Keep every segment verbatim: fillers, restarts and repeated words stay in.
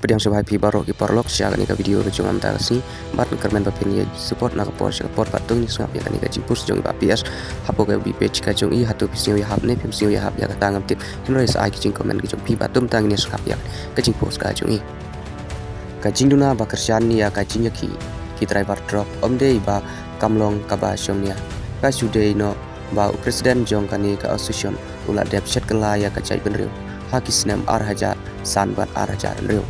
Pdiang sngewbha ïa phi baroh ki paralok sha kane ka video ka jong nga mynta ka sngi. Bad kyrmen ba phin ïa support na ka por sha ka por, bad to ngin sngap ïa kane ka jingpost jong i Bah P S hapoh ka F B page ka jong i. Hato phi sngew ïa hap ne phim sngew ïa hap ïa kata ngam tip, hynrei sa ai ki jingcomment ki jong phi, bad to mynta ngin ïa sngap ïa ka jingpost ka jong i. Ka jingduna ba kyrshan ïa ka jingïakhih ki driver truck, ym dei ba kam long kaba shongnia. Ka shu dei noh ba u president jong kane ka association u la dep shet kylla ïa ka jaitbynriew ha ki snem ar hajar san bad ar hajar hynriew.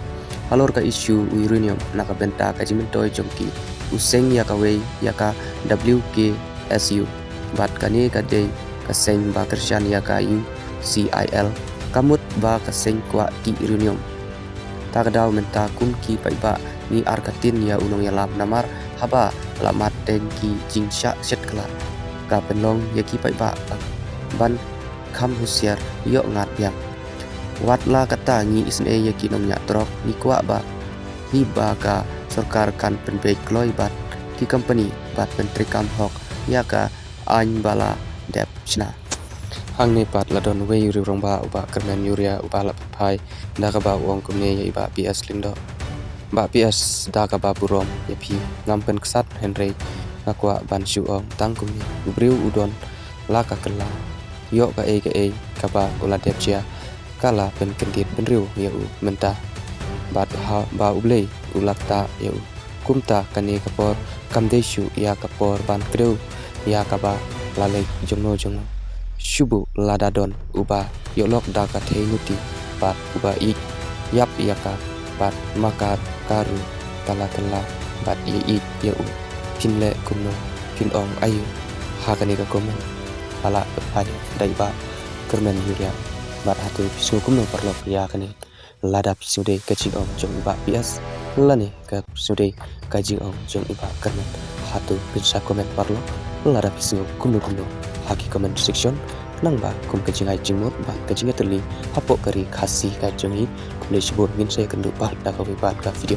Halor ka issue u uranium, na ka bynta ka jingmyntoi jong ki, u seng ïa kawei ïa ka W K S U, bad kane ka dei ka seng ba kyrshan ïa ka U C I L, ka mut ba ka seng kwah tih uranium. Ta ka daw mynta kum ki paidbah ngi ar ka tin ïa u nongïalam, namar haba la mat teng ki jingshah shet kylla, ka pynlong ïa ki paidbah ban kham husiar, ïoh ngat biang. Wat la katta, ngi isynei ïa ki nongñiah truck, ngi kwah ba hi ba ka sorkar kan pynbeit kloi bad ki company bad pyntreikam hok ïa ka aiñ ba la dep shna. Hangne pat la don uwei u riew rangbah, u Bah Kyrmen Uriah, uba la phai da kaba u ong kumne ïa i Bah P S Lyngdoh: Bah P S, da kaba burom ïa phi, ngam pynksat, hynrei nga kwah ban shu ong tang kumne: u briew u don la ka kylla, ïoh kaei kaei kaba u la dep jia, ka la pynkyndit bynriew ïa u mynta. Bad haba U Blei u la ktah ïa u, kumta kane ka por kam dei shuh ïa ka por ban kdew ïa kaba la leit jongno jongno. Shu buh lada don uba ïohlok da ka thei nguti bad uba ïeit ïap ïa ka, bad ma ka ka ruh ka la kylla bad ïeit ïa u, phin leh kumno, phin ong aïu? Ha kane ka comment la lah phai da i Bah Kyrmen Uriah. Bad hato phi sngew kumno paralok ïa kane? Lada phi sngew dei ka jingong jong i Bah P S lane ka sngew dei ka jingong jong i Bah Kyrmen, hato phin sa comment paralok? Lada phi sngew kumno kumno ha ki comment section. Nangba kum ka jingai jingmut bad ka jingïatylli hapoh ka ri Khasi ka jong ngi, khublei shibun, ngin sa ïakynduh pat da kawei pat ka video.